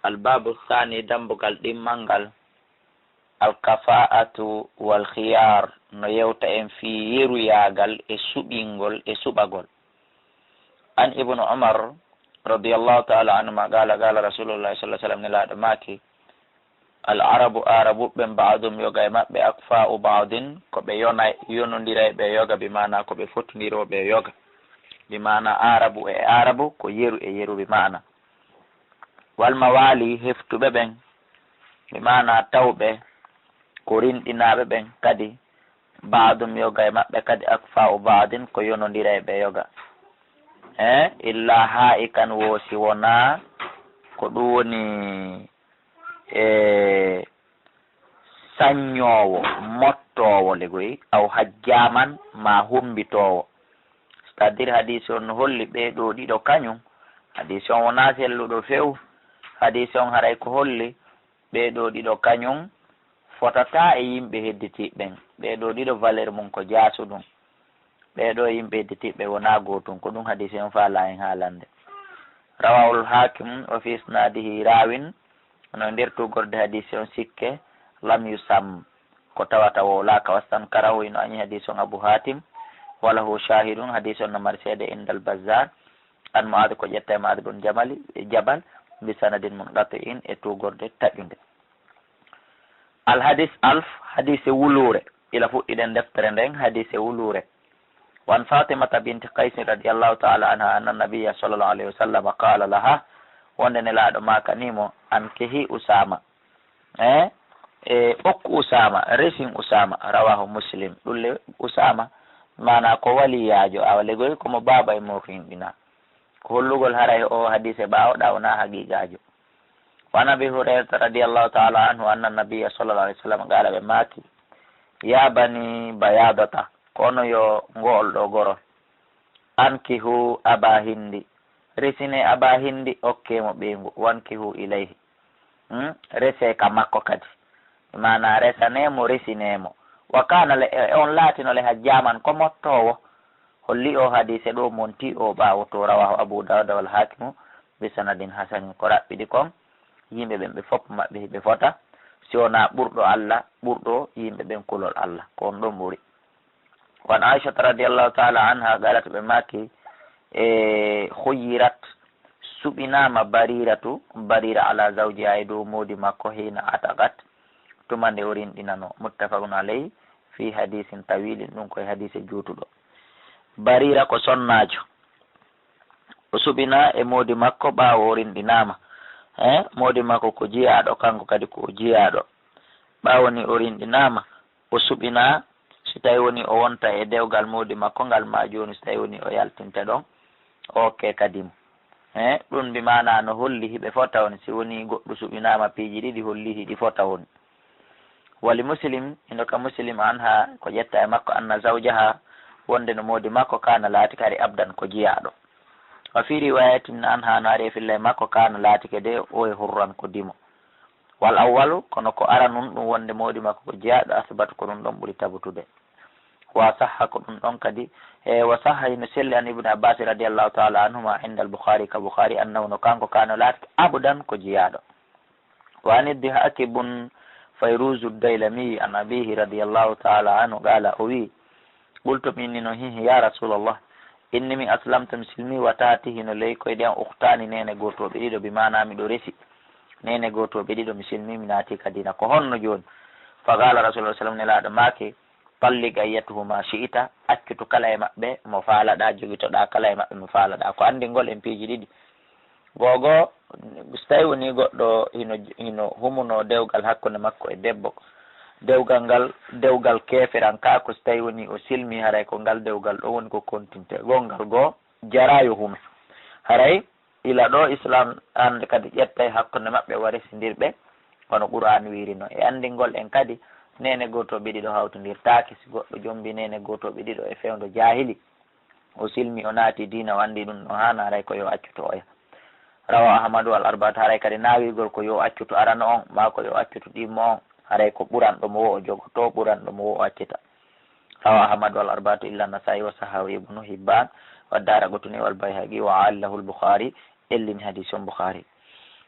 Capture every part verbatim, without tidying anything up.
Albaabu saani, dambugal ɗimmal ngal, alkafaa'atu wal khiyaar, no yewta en fii yeruyaagal e suɓingol e suɓagol. An Ibnu Umar radiyallahu ta'ala anhuma qaala, qaala Rasulullahi sallallahu alaihi wasallam, Nelaaɗo maaki, al arabu, Aarabuɓe ɓen, ba'duhum, yoga e maɓɓe, akfaa'u ba'din, ko ɓe yonay, yonondiray ɓe yoga, bi maana ko ɓe fotondirooɓe yoga. Bi maana Aarabu e Aarabu ko yeru e yeru, bi maana. Wal mawaali, heftuɓe ɓen, bi maana tawɓe ko rinɗinaaɓe ɓen kadi, ba'duhum, yoga e maɓɓe kadi, akfaa'u ba'din, ko yonondiray ɓe yoga. Eh, illa haa'ikan, wo si wonaa ko ɗum woni e saññoowo, mottoowo legoy, aw hajjaaman, maa humbitoowo. C'est-à-dire, hadiisi on no holli ɓee ɗoo ɗiɗo kañum, hadiisi on wonaa selluɗo few, hadiisi on haray ko holli ɓee ɗoo ɗiɗo kañum fotataa e yimɓe hedditiiɓe ɓen. Ɓee ɗoo ɗiɗo valeur mum ko jaasuɗum. Ɓee ɗoo yimɓe hedditiiɓe wonaa gootum. Ko ɗum hadiisi on faalaa en haalande. Rawahul Haakim, wa fi isnaadihi raawin, no nder tuugorde hadiisi on sikke, lam yusam, ko tawata wowlaaka, wastankarahu, ino añi hadiisi on Abu Haatim, wa lahu shaahidun, hadiisi on no mari seede, indal Bazzaar, an Mu'aad, ko ƴetta e Mu'aad bun Jamali, Jabal, bi sanadin munqati'in, e tuugorde taƴunde. Al hadis alf, hadiise wuluure. Ila fuɗɗiɗen deftere nden, hadiise wuluure. Wa an Fatimata binti Qaysin radiyallahu ta'ala anha, anna nabiyya sallallahu alayhi wa sallam qala laha, wonde Nelaaɗo maakani mo, ankihi Usaama. Eh? E okku Usaama, resin Usaama, rawahu Muslim. Ɗum le Usaama, maana ko waliyaajo, awa legoy ko mo baaba e mo rinɗina. Ko hollugol haray o hadiise ɓaawoɗaa wonaa haqiiqaajo. Wa an Abi Hurayrata radiyallahu ta'ala anhu anna nabiyya sallallahu alayhi wa sallam qala, ɓe maaki, ya bani Bayadata, kono yo ngo'ol ɗoo goro, ankihu Aba Hindi, resine Aba Hindi, okke mo ɓeyngu, wankihu ilayhi. Hmm? Rese ka makko kadi. Maana resane mo, resine mo. Wa kana le, e on laatino le hajjaman ko mottoowo. Holli o hadiise ɗoo monti o ɓaawo to, rawahu Abu Dawud wal Hakimu bi sanadin hasanin. Ko raɓɓiɗi kon, yimɓe ɓen ɓe fof maɓɓe hiɓe fota, si wonaa ɓurɗo Allah, ɓurɗo yimɓe ɓen kulol Allah, ko on ɗon ɓuri. Wa an Aishata radiyallahu ta'ala anha qalat, ɓe maaki, e, khuyyirat, suɓinaama Bariratu, Barira ala zawjiha, e dow moodi makko, hina ataqat, tuma nde o rinɗinano. Muttafaqun alayhi fi hadisin tawilin, ɗum koye hadise juutuɗo. Barira ko sonnaajo. O suɓinaa e moodi makko ɓaawo o rinɗinaama. Eh, moodi makko ko jiyaaɗo, kanko kadi ko o jiyaaɗo. Ɓaawo ni o rinɗinaama, o suɓinaa, si tawi woni o wonta e dewgal moodi makko ngal, maa jooni si tawi woni o yaltinta ɗon, okke kadi mo. Eh, ɗum mbi maana no holli hiɓe fota woni, si woni goɗɗo suɓinaama piiji ɗiɗi, holli hiɗi fota woni. Wali Muslim, hino ka Muslim anha, ko ƴetta e makko, anna zawjaha, wonde no moodi makko, kana laati kadi abdan ko jiyaaɗo. Wa fi riwayatin anha, no ari e filla e makko, kana laatike de o e hurran ko dimo. Wal awwalu, kono ko aranun ɗum wonde moodi makko ko jiyaaɗo, asbatu, ko ɗum ɗon ɓuri tabutude. Wa sahha, ko ɗum ɗon kadi, e wa sahha, hino selli an Ibn Abbas radiyallahu ta'ala anhuma inda al-Bukhari, ka Bukhari, annahu, no kanko, kana laatike abdan ko jiyaaɗo. Wa an Dihaki bun Fayruzu Daylami an abihi radiyallahu ta'ala anhu qala, o wi, qultu, mi inni no, hihi, ya Rasulallah, inni min aslamtu, mi silmi, wa tahti, hino ley koyɗe an, ukhtani, neene gootooɓe ɗiɗo, bi maana miɗo resi neene gootooɓe ɗiɗo, mi silmi, mi naati ka diina. Ko honno jooni? Fa qala Rasulullah sallam, Nelaaɗo maaki, talliq ayyatuhuma shi'ita, accutu kala e maɓɓe mo faalaɗaa, jogitoɗaa kala e maɓɓe mo faalaɗaa. Ko anndingol en piiji ɗiɗi. Goo goo, so tawi woni goɗɗo hino, hino humunoo dewgal hakkunde makko e debbo, dewgal ngal, dewgal keeferankaaku, so tawi woni o silmi, haray ko ngal dewgal ɗon woni ko kontinte. Gonngal goo, jaraa yo hume. Haray ila ɗo Islam annde kadi ƴettay hakkunde maɓɓe wa resindirɓe, kono Qur'aan wiiri no. E anndingol en kadi, neene gootooɓe ɗiɗo hawtondirtaake. Si goɗɗo jombi neene gootooɓe ɗiɗo e fewndo jaahili, o silmi, o naati diina, o anndi ɗum no haana, haray ko yo accuto oya. Rawa Ahmadu wal Arbaat, haray kadi naawigol ko yo accuto arano on, maa ko yo accuto ɗimmo on, haray ko ɓuranɗo mo wo o jogoto, ɓuranɗo mo wo o accita. Rawa Ahmadu wal Arbaatu illa Nasaa'i wa sahhahu Ibnu Hibbaan wa Daaraqutni wal Bayhaqi wa allahu al Bukhaari, ellini hadiis on Bukhaari.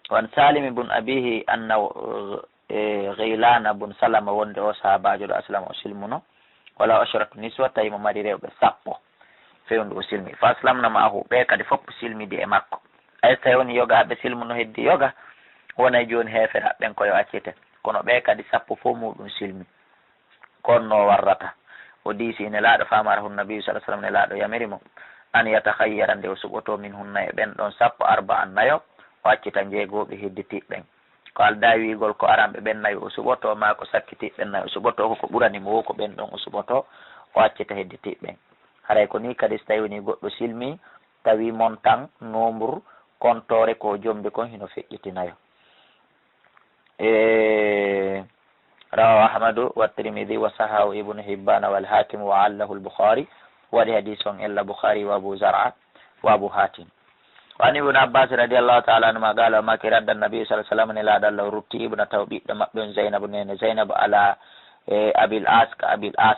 Wan Salimi bun Abihi anna, eh, Ghaylana bun Salama, wonde o sahaabaajo ɗo Aslama o silmuno, wala asharatu niswa, tawi mo mari rewɓe sappo, fewndu o silmi. Fa aslamna ma'ahu, ɓe kadi fof silmidi e makko. Ay so tawi woni yoga ɓe silmuno heddi yoga, wonay jooni heeferaaɓe ɓen ko yo accite. Kono ɓe kadi sappo fof muɗum silmi. Kono no warrata. O diisi Nelaaɗo, fa amarahu nabi sallallahu alaihi wasallam, Nelaaɗo yamiri mo, an yatakhayyara, nde o suɓoto, min hunna e ɓen ɗon sappo, arba'an, nayo, o accita njeegooɓe hedditiiɓe ɓen. Ko aldaa wiigol ko aranɓe ɓen nayo o suɓoto, maa ko sakkitiiɓe ɓen nayo o suɓoto, ko ko ɓurani mo woo ko ɓen ɗon o suɓoto, o accita hedditiiɓe ɓen. Haray ko nii kadi so tawi woni goɗɗo silmi, tawi montant, nombre, kontoore ko o jombi kon hino feƴƴiti nayo. E, rawahu Ahmadu wa Tirmidhi wa sahahu Ibnu Hibbana wal Hakim wa allahu al Bukhari. Waɗi hadis on ella Bukhari wa Abu Zar'a wa Abu Hatim. Wa an Ibn Abbas radiyallahu ta'ala anhuma qala, o maaki, radda Nabi sallallahu alaihi wasallam, Nelaaɗo Allah o rutti Ibna taw ɓiɗɗo maɓɓe on Zainabu, neene Zainabu, ala, e, Abil As, ka Abil As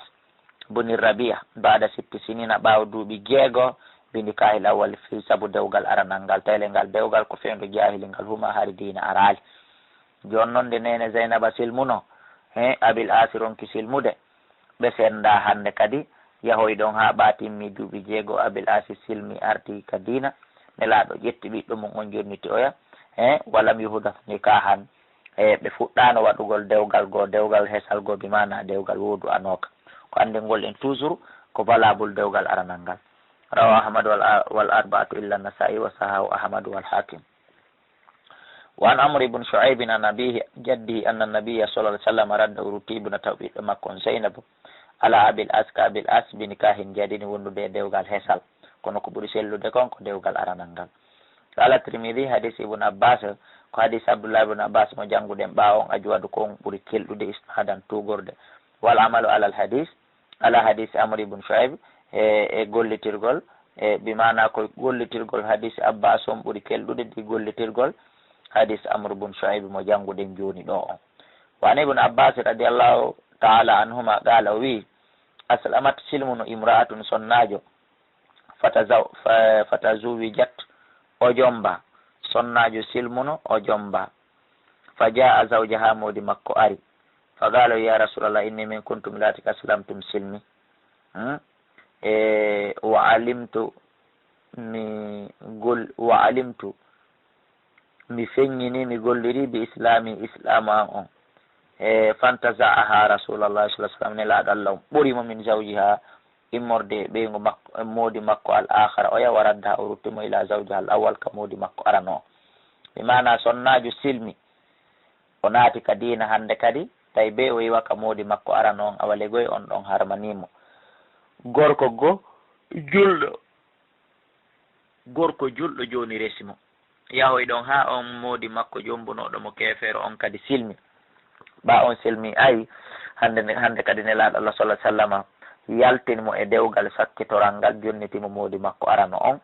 buni Rabi'a, ba'da sitti sinina, ɓaawo duuɓi jeego, bi nikahil awwal, fii sabu dewgal aranal ngal. Tawi le ngal dewgal ko fewndo jaahili ngal, huma hari diina araali. Jooni non nde neene Zainaba silmuno, he, Abil Asi ronki silmude, ɓe senda hande kadi, yahoy ɗon haa ɓa timmi duuɓi jeego, Abil Asi silmi arti ka diina, Nelaaɗo ƴetti ɓiɗɗo mum on jonniti oya, he, walam yuhdath nikahan, e ɓe fuɗɗaano waɗugol dewgal goo, dewgal hesal goo, bi maana dewgal woodu anooka. Ko anndingol en toujours ko valable dewgal aranal ngal. Rawahu Ahmad wal, wal arba'atu illa Nasa'i wa sahahu Ahmad wal Hakim. Wa an Amr ibn Shu'aib an abihi jaddihi anna Nabiyya sallallahu alaihi wasallam radda, o rutti Ibna taw ɓiɗɗo makko on Zainab ala Abil As, ka Abil As, bi nikahin jadidin, wondude e dewgal hesal. Kono ko ɓuri sellude kon ko dewgal aranal ngal. Qala Tirmidhi, hadis Ibn Abbas, ko hadis Abdullah ibn Abbas mo jannguɗen ɓaawo on, ajwadu, ko on ɓuri kelɗude, isnadan, tuugorde. Wal amalu alal hadis, ala hadis Amr ibn Shu'aib, e, e gollitirgol, e, bi maana ko gollitirgol hadis Abbas on ɓuri kelɗude di gollitirgol hadis Amr ibn Shu'aib mo jannguɗen jooni ɗo on. Wa an Ibn Abbas radiyallahu ta'ala anhuma qala, o wi, aslamat, silmuno, imra'atun, sonnaajo, fatazaw-, fa-, fatazuwijat, o jomba, sonnaajo silmuno, o jomba. Fa jaa zawjaha, moodi makko ari. Fa qaala, ya Rasulallah, inni min kuntum, laati ka aslamtum, silmi. Hmm? E, wa alimtu, mi gol-, wa alimtu, mi feññini, mi golliri, bi islami, islamu an on. E, fantaza'aha Rasulallah sallallahu alaihi wasallam, Nelaaɗo Allah on ɓori mo, min zawjiha, immorde e ɓeyngu makko, e moodi makko al akhara oya, wa raddaha, o rutti mo ila zawjiha al awwal, ka moodi makko arano on. Mi maana sonnaajo silmi, o naati ka diina hande kadi, tawi be o iwa ka moodi makko arano on, awa legoy on ɗon harmani mo. Gorko go julɗo, gorko julɗo jooni resi mo. Yahoy ɗon haa on moodi makko jombunooɗo mo keefeero on kadi silmi. Ɓa on silmi, ay, hande, hande kadi Nelaaɗo Allah sallallahu alaihi wasallama yaltini mo e dewgal sakkitoral ngal, jonniti mo moodi makko arano on.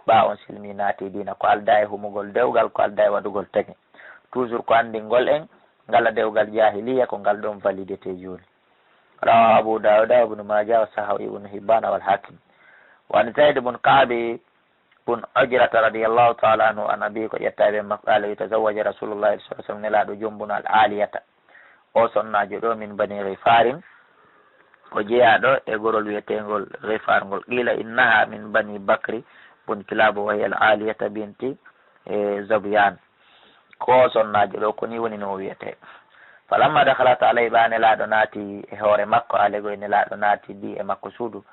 Ɓa on silmi, naati diina, ko aldaa e humugol dewgal, ko aldaa e waɗugol teŋe. Toujours ko anndingol en, ngala dewgal jaahiliya, ko ngal ɗon validité jooni. Rawahu Abu Dawuda wa Ibnu Maaja wa sahahu Ibnu Hibbaana wal Haakim. Wa an Zayd bun Ka'bi bun Ujrata radiyallahu ta'ala anhu an abihi, ko ƴetta e ɓe makko, qaala, wi, tazawwaja Rasulullahi sallallahu alaihi wasallam, Nelaaɗo jombuno al Aliyata. O sonnaajo ɗo min Bani Ghifarin, ko jeyaaɗo e gorol wi'eteengol Ghifar ngol. Qiila innaha min Bani Bakri bun Kilab wa hiya al Aliyata binti, e, Zabyan. Ko sonnaajo ɗo, ko ni woni no o wi'etee. Falamma dakhalat alayhi, ɓa Nelaaɗo naati e hoore makko, alego e Nelaaɗo naati di e makko suudu.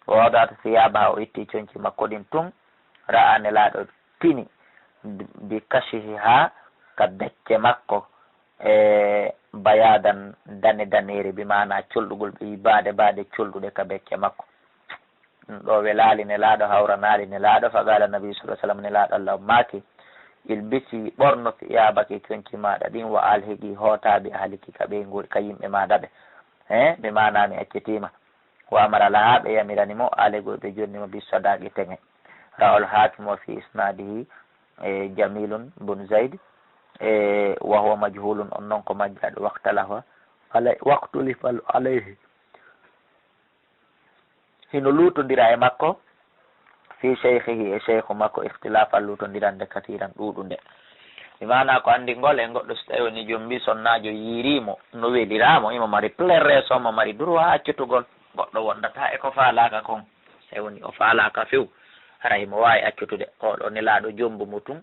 Wa wada'at thiyabaha, o itti conci makko ɗin tun. Ra'a, Nelaaɗo tini bi kashiha, ka becce makko, e bayadan, dane daneere, bi maana colɗugol, ɓe yi baade baade colɗuɗe ka becce makko. Ɗum ɗo welaali Nelaaɗo, hawranaali Nelaaɗo. Fa qaala Nabi sallallahu alaihi wasallam, Nelaaɗo Allah on maaki, ilbisi, ɓorno, thiyabaki, conci maaɗa ɗin, wa alhiqi, hoota, bi ahliki, ka ɓeyngu, ka yimɓe maaɗa ɓe. He, bi maana mi accitiima. Wa amara laha, ɓe yamirani mo, alego ɓe jonni mo, bi sadaqi, teŋe. Rawal Hakim wa fi isnadihi, e, Jamilun bun Zaid, e, wa huwa majhulun, on non ko majjaaɗo, waqtalafa alay-, waqtulifa alayhi. Hino luutondira e makko, fi shaykhihi, e shaykhu makko, ikhtilafan, luutondirande, kathiran, ɗuuɗunde. Mi maanaa ko anndingol en goɗɗo, so tawii woni joom mbii sonnaajo yiiriimo, no weliraamo, imo mari plein raison, mo mari droit accutugol. Goɗɗo wondataa e ko faalaaka kon. So tawii woni o faalaaka few, hara himo waawi accutude. Oɗo Nelaaɗo jommbu mo tun,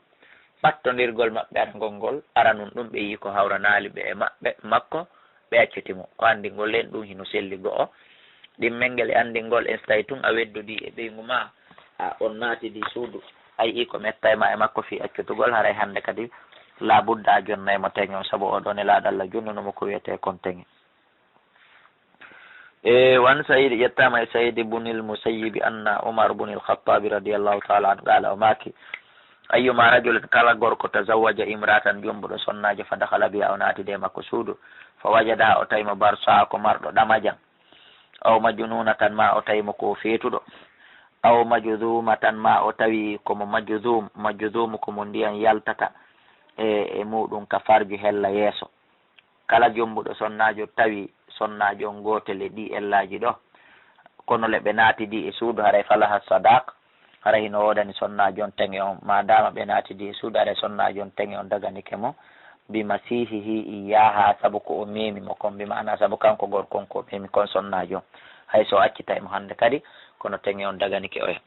ɓattondirgol maɓɓe arangol ngol, aranun ɗum ɓe yii ko hawranaali ɓe e maɓɓe, makko, ɓe accuti mo. Ko anndingol en ɗum hino selli go'o. Ɗimmel ngel e anndingol en, so tawii tun a weddodii e ɓeyngu maa, a on naatidii suudu, a yi'ii ko mettay ma e makko fii accutugol, haray hannde kadi laabudda a jonnay mo teŋe on, sabu oɗo Nelaaɗo Alla jonnuno mo ko wi'etee kon teŋe. E wan Sa'iid, ƴettaama e Sa'iid ibnil Musayyibi anna Umar ibnil Khattaabi radiyallahu ta'ala anhu qaala, o maaki, ayyuma rajulin, kala gorko, tazawwaja imra'atan, jombuɗo sonnaajo, fa dakhala biha, o naatidi e makko suudu, fa wajadaha, o tawi mo, barsa'a, ko marɗo ɗamajan, aw majnunatan, ma o tawi mo ko feetuɗo, aw majzumatan, ma o tawi ko mo majzum, majzum ko mo ndiyan yaltata e, e muɗum ka farju hella yeeso. Kala jombuɗo sonnaajo tawi sonnaajo on gootel e ɗii ellaaji ɗoo, kono le ɓe naatidi e suudu, haray falaha sadaq, haray hino woodani sonnaajo on teŋe on, maadaama ɓe naatidi e suudu, haray sonnaajo on teŋe on daganike mo, bi masihihi iyyaha, sabu ko o meemi mo kon, bi maana sabu kanko gorko on ko o meemi kon sonnaajo on. Hay so o accitay mo hannde kadi, kono teŋe on daganike oya.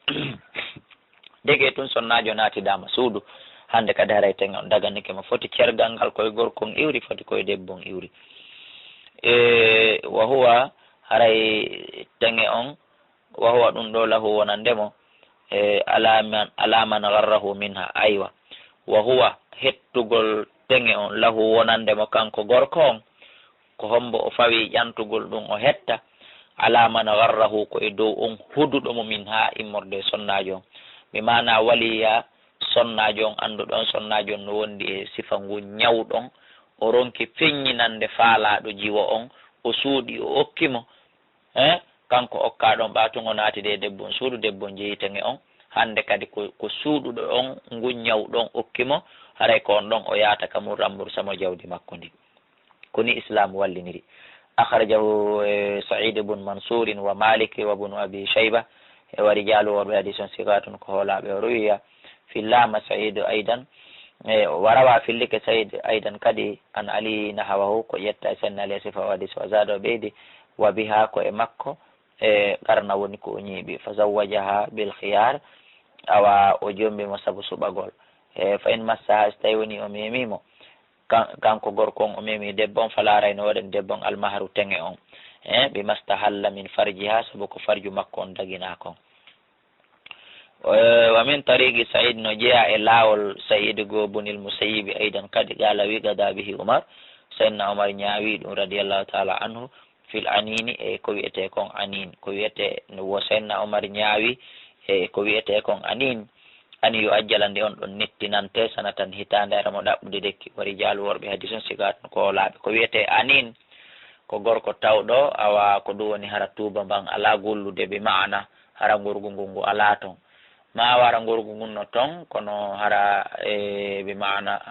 Deke tun sonnaajo naatidaama suudu, hannde kadi haray teŋe on daganike mo. Foti cergal ngal koye gorko on iwri, foti koye debbo on iwri. E, wa huwa, haray teŋe on, wa huwa ɗum ɗoo lahu wonande mo, e, ala man, ala man gharrahu minha, aywa. Wa huwa, hettugol teŋe on, lahu wonande mo kanko gorko on, ko hombo o fawi ƴantugol ɗum o hetta, ala man gharrahu, ko e dow on huduɗo mo minha, immorde e sonnaajo on. Mi maana waliya sonnaajo on, annduɗo on sonnaajo on no wondi e sifa ngu ñawɗon, o ronki feññinande faalaaɗo jiwo on, o suuɗi, o okki mo, eh, kanko okkaa ɗon, ɓaa tun o naatidi e debbo on suudu, debbo on jeyi teŋe on, hannde kadi ko, ko suuɗuɗo on ngu ñawɗon okki mo, haray ko on ɗon o yaata ka mun, remboursé mo jawdi makko ndin. Ko ni Islaam walliniri. Akhrajahu, eh, Sa'id ibn Mansurin wa Malik wa ibn Abi Shayba. E wa rijalu worɓe hadiis on siqatun ko hoolaaɓe o ruwiya. Fi lama Sa'id aidan. E wa rawa fillike Sa'id aidan kadi an Ali nahawahu ko ƴetta e senna le sifa o hadiis wa zada o ɓeydi wa biha ko e makko e qarna woni ko o ñiiɓi. Fa zawwajaha bil khiyar. Awa o jombi mo sabu suɓagol. E fa in massaha so tawi woni o meemi mo. Kan-, kanko gorko on o memi debbo on, fala aray no waɗani debbo on almahru teŋe on. Eh, bi mastahalla min farjiha, sabu ko farju makko on daginaa kon. Eh, wa min tariqi Sa'id, no jeyaa e laawol Sa'id go bunil Musayyibi aidan kadi, qala wi gada bihi Umar, Sayyidina Umar ñaawi ɗum radiyallahu ta'ala anhu, fil anini, e ko wi'etee kon anin, ko wi'etee no wo Sayyidina Umar ñaawi e ko wi'etee kon anin, an yu ajjala nde on ɗon nettinante sanatan hitaande ara mo ɗaɓɓude lekki. Wa rijaalu worɓe hadiis on sigaatun ko hoolaaɓe. Ko wi'etee anin, ko gorko tawɗo, awa ko ɗum woni hara tuuba mban alaa gollude, bi maana hara ngorgu ngun ngu alaa ton. Ma awa hara ngorgu ngun no ton, kono hara, e, bi maana,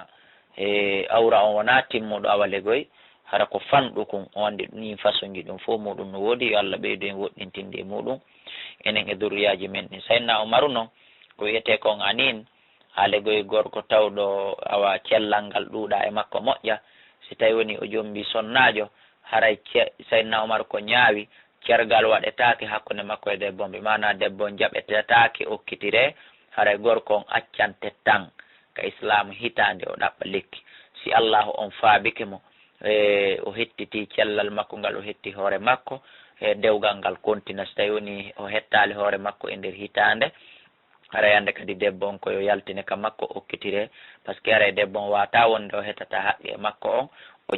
e, awra on wonaa timmuɗo awa legoy, hara ko fanɗu kun, o anndi ɗum, ɗin façonji ɗum fof muɗum no woodi, yo Allah ɓeydu en woɗɗintinde e muɗum, enen e durriyaaji men ɗin. Sayyidina Umaru non, ko wi'etee kon anin, haa legoy gorko tawɗo awa cellal ngal ɗuuɗaa e makko moƴƴa, si tawi woni o jombi sonnaajo, haray ce-, Sayyidina Umar ko ñaawi, cergal waɗetaake hakkunde makko e debbo on, bi maana debbo on jaɓetetaake okkitiree, haray gorko on accante tan ka Islaamu hitaande o ɗaɓɓa lekki. Si Allaahu on faabike mo, e, o hettitii cellal makko ngal, o hetti hoore makko, e, dewgal ngal kontina. Si tawi woni o hettaali hoore makko e nder hitaande, haray hannde kadi debbo on ko yo yaltine ka makko, okkitiree, parce que haray debbo on waawataa wonde o hettata haqqe e makko on,